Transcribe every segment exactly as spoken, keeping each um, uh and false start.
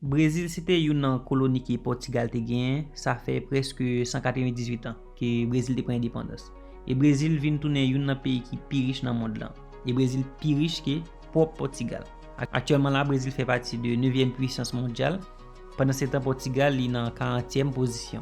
Brezil se te youn nan koloni ke Pòtigal te genyen, sa fè prèske san katrevendizuit an ke Brezil te pran endepandans. E Brezil vin tounen youn nan peyi ki pi rich nan mond lan. E Brezil pi rich ke pwòp Pòtigal. Ak-, aktyèlman la, Brezil fè pati de nevyèm pwisans mondyal. Pandansetan, Pòtigal, li nan karantyèm pozisyon.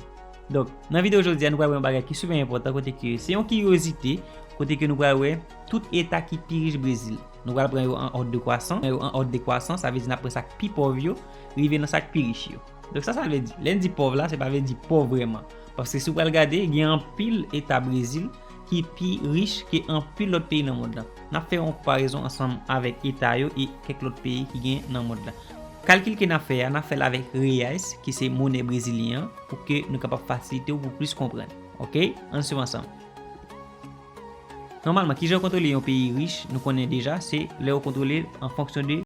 Donk, nan videyo jodi a, nou pral wè yon bagay ki sipè enpòtan, kote ke se yon kiryozite, kote ke nou pral wè tout eta ki pi rich Brezil. Nou pral pran yo an òd dekwasan, yo an òd dekwasan, sa vle di n ap pran sa k pi pòv yo, rive nan sa k pi rich yo. Donk sa, sa vle di, lè n di pòv la, se pa vle di pòv vrèman. Paske si w pral gade, gen anpil eta Brezil ki pi rich ke anpil lòt peyi nan mond lan. N ap fè yon konparezon ansanm avèk eta yo e kèk lòt peyi ki gen nan mond lan. Kalkil ke n ap fè a, n ap fè l avèk reais, ki se monè brezilyen an, pou ke nou kapab fasilite w pou plis konprann. Oke? Ann swiv ansanm. Nòmalman, kijan w kontwole yon peyi rich, nou konnen deja, se lè w kontwole l an fonksyon de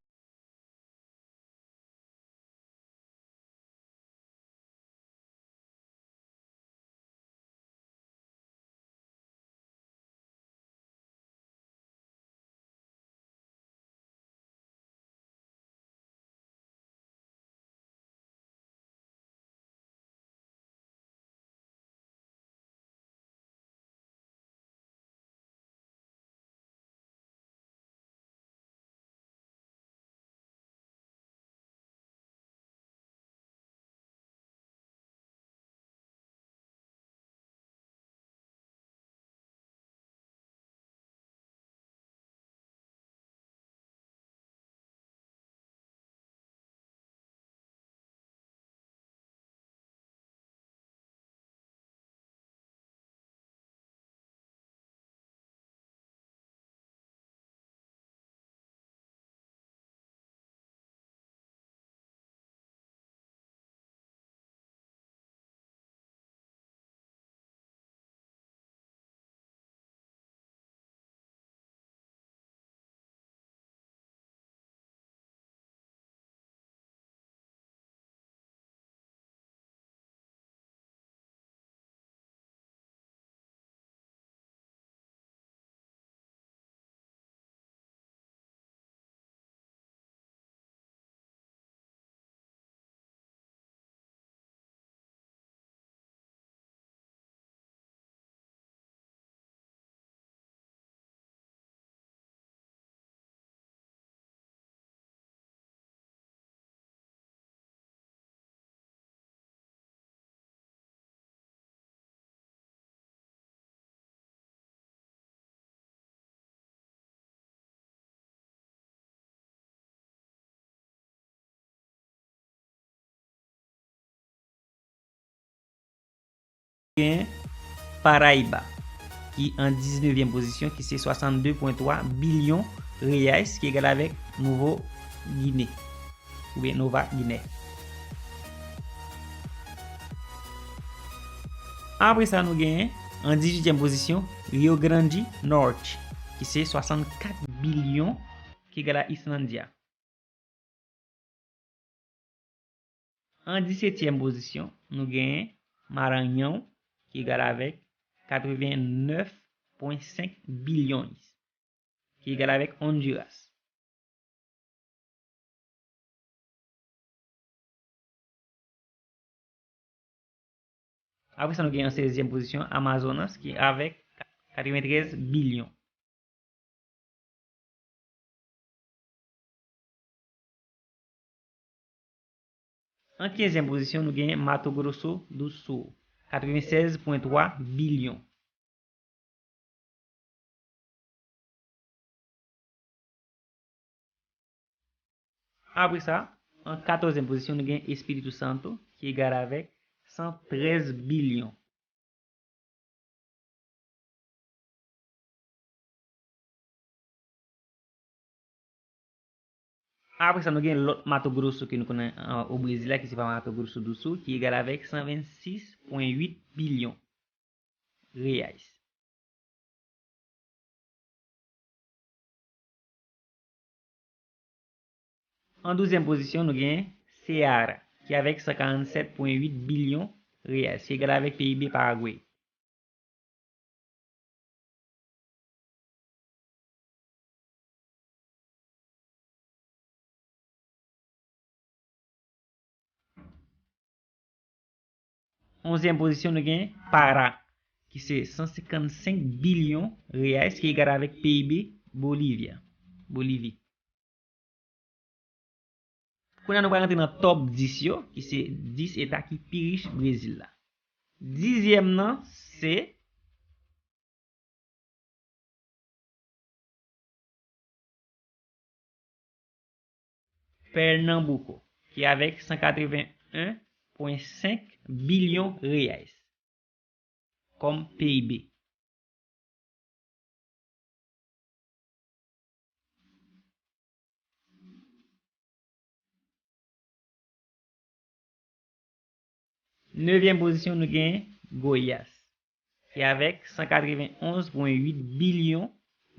Gen Paraíba, ki an diznevyèm pozisyon, ki se swasannde pwen twa bilyon reais, ki egal avèk Nouvo Gine, oubyen Nova Gine. Apre sa, nou genyen an dizuityèm pozisyon, Rio Grande Norte, ki se swasannkat bilyon, ki egal a Islandia. An disetyèm pozisyon, nou genyen Maranhão, ki egal avèk katrevennèf pwen senk bilhões, ki egal avèk Honduras. Apre sa, nou gen an sèzyèm pozisyon, Amazonas, ki avèk katreventrèz bilyon. An kenzyèm pozisyon, nou gen Mato Grosso do Sul, katrevensèz pwen twa bilyon. Apre sa, an katòzyèm pozisyon, nou gen Espiritu Santo, ki egal avèk san trèz bilyon. Apre sa, nou gen lòt Mato Grosso ke nou konnen, an, o Brezil la, ki se pa Mato Grosso do Sul, ki egal avèk san vennsis pwen uit bilyon reais. An douzyèm pozisyon, nou gen Ceará, ki avèk san karannsèt pwen uit bilyon reais, ki egal avèk P I B Paragwe. Onzyèm pozisyon, nou gen Para, ki se san senkannsenk bilyon reais, ki egal avèk P I B Bolivya, Bolivi. Kounye a, nou pral rantre nan top dis yo, ki se dis eta ki pi rich Brezil la. Dizyèm nan, se Pernambuco, ki avèk san katreven en pwen senk bilyon reais kòm P I B. Nevyèm pozisyon, nou gen Goiás, ki avèk san katreven onz pwen uit bilyon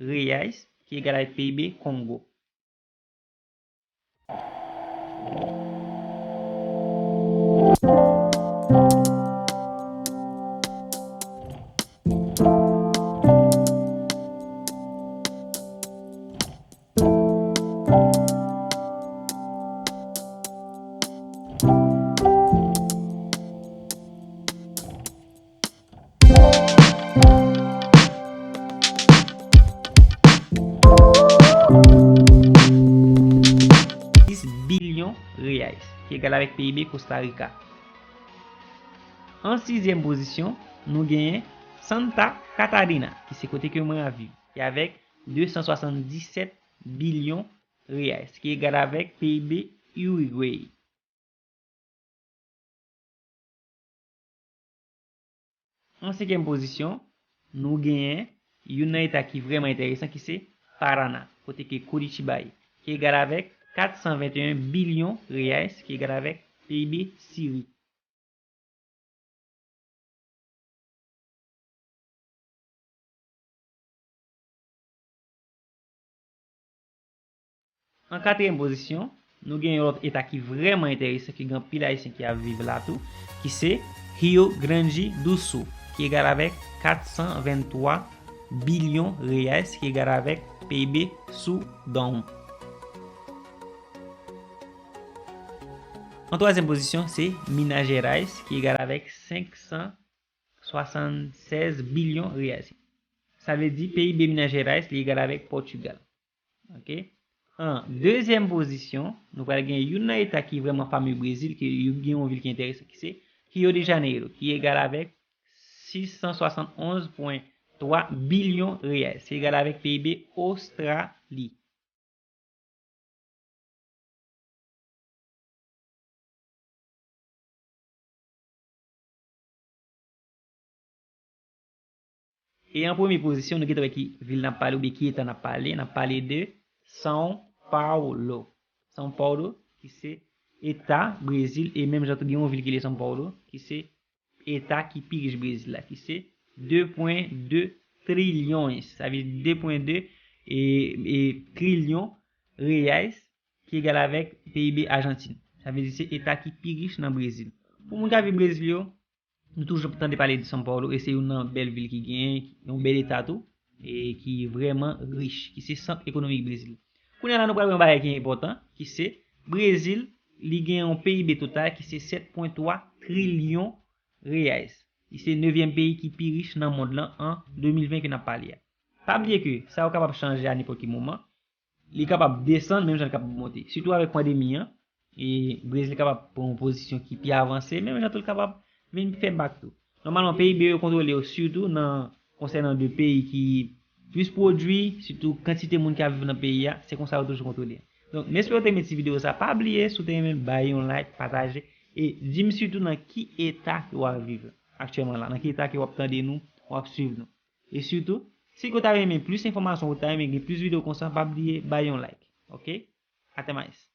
reais, ki egal avèk P I B Kongo. Dis bilyon reais, ki egal avèk P I B Costa Rica. An sizyèm pozisyon, nou genyen Santa Catarina, ki se kote ke mwen ap viv, ki avèk de san swasanndisèt bilyon reais, ki egal avèk P I B Uruguay. An senkyèm pozisyon, nou genyen youn nan eta ki vrèman enteresan, ki se Paraná, kote ke Curitiba ye, ki egal avèk kat san venteyen bilyon reais, ki egal avèk P I B Siri. An katriyèm pozisyon, nou gen yon lòt eta ki vrèman enteresan, ki gen anpil Ayisyen ki ap viv la tou, ki se Rio Grande do Sul, ki egal avèk kat san venntwa bilyon reais, ki egal avèk P I B Sudão. An twazyèm pozisyon, se Minas Gerais, ki egal avèk senk san swasannsèz bilyon reais. Sa vle di P I B Minas Gerais, li egal avèk Pòtigal. Ok? An dezyèm pozisyon, nou pral gen youn nan eta ki vrèman fame Brezil, ki yo gen yon vil ki enteresan, ki se Rio de Janeiro, ki egal avèk sis san swasann onz pwen twa bilyon reais, ki egal avèk P I B Ostrali. E an premye pozisyon, nou gentan wè ki vil n ap pale oubyen ki eta n ap pale. N ap pale de São Paulo. São Paulo, ki se eta Brezil, e menm jan tou gen yon vil ki rele São Paulo, ki se eta ki pi rich Brezil la, ki se de pwen de trilhões. Sa vle di de pwen de e, e trilyon reais, ki egal avèk P I B Ajantin. Sa vle di se eta ki pi rich nan Brezil. Pou moun k ap viv Brezil yo, nou toujou tande pale de São Paulo, e se youn nan bèl vil ki genyen, yon bèl eta tou, e ki vrèman rich, ki se sant ekonomik Brezil. Kounye a la, nou pral wè yon bagay ki enpòtan, ki se Brezil, li gen yon P I B total ki se sèt pwen twa trilyon reais. Li se nevyèm peyi ki pi rich nan mond lan an de mil ven ke n ap pale a. Pa bliye ke sa yo kapab chanje a nenpòt ki moman. Li kapab desann, menm jan li kapab monte. Sitou avèk pandemi an, e Brezil kapab pran yon pozisyon ki pi avanse, menm jan tou li kapab vin fè bak tou. Nòmalman, P I B yo kontwole yo sitou nan konsènan de peyi ki plis pwodui, sitou kantite moun ki ap viv nan peyi a, se konsa yo toujou kontwole. Donk, m espere w te renmen ti videyo sa. Pa bliye, si w te renmen, bay yon like, pataje, e di m sitou nan ki eta ke w ap viv aktyèlman la, nan ki eta ke w ap tande nou, w ap swiv nou. E sitou, si w ta renmen plis enfòmasyon, ou ta renmen gen plis videyo konsa, pa bliye bay yon like. Ok? Até mais.